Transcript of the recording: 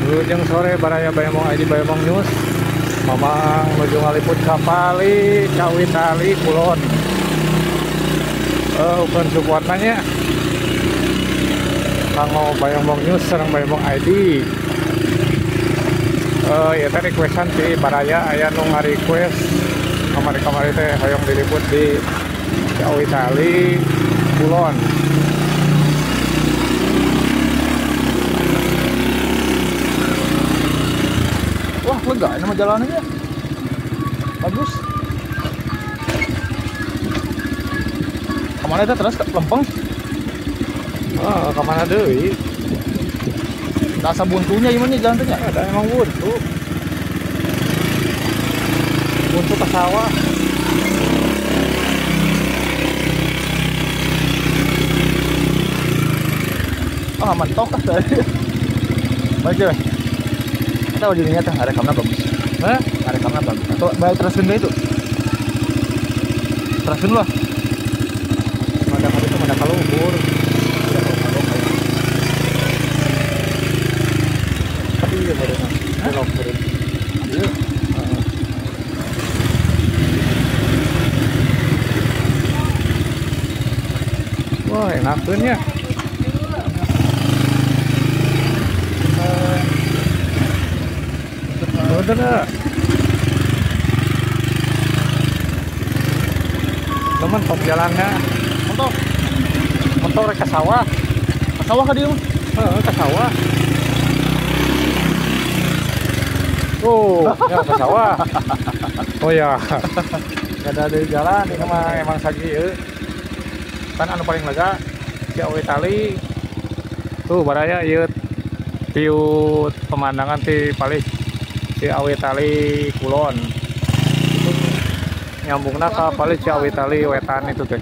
Wilujeng sore baraya Bayongbong ID Bayongbong News. Mamang nuju ngaliput ka Pali Ciawitali Kulon. Ukeun supportna nya. Kanggo Bayongbong News sareng Bayongbong ID. Ieu teh requestan ti baraya aya nu ngarequest kamari-kamari teh hoyong diliput di Ciawitali Kulon. Wah, lega nama jalanannya. Bagus. Kemana itu terus lempeng? Oh, kemana deui? Rasa buntunya gimana jalan teh? Ada emang buntu. Buntu ke sawah. Oh, mentok ah tadi. Baik ya. Atau jadinya teh rekamnya bagus. Hah? Rekamnya bagus. Atau balik terusin deh itu. Terusin lah. Ada itu ada kaluhur. Tapi iya barusan. Belok beureum. Iya. Wah, enakeun ya. Udah teman top jalannya mentok mentok rek ke sawah, ke sawah ka dieu mah. Heeh, ke sawah. Oh ya, ke sawah. Oh ya, gak ada di jalan ini mah emang sagi ieu kan anu paling lega Ciawitali tuh baraya ieu view pemandangan ti paling Ciawitali Kulon. Itu nyambungna ka Pali Ciawitali Wetan itu teh.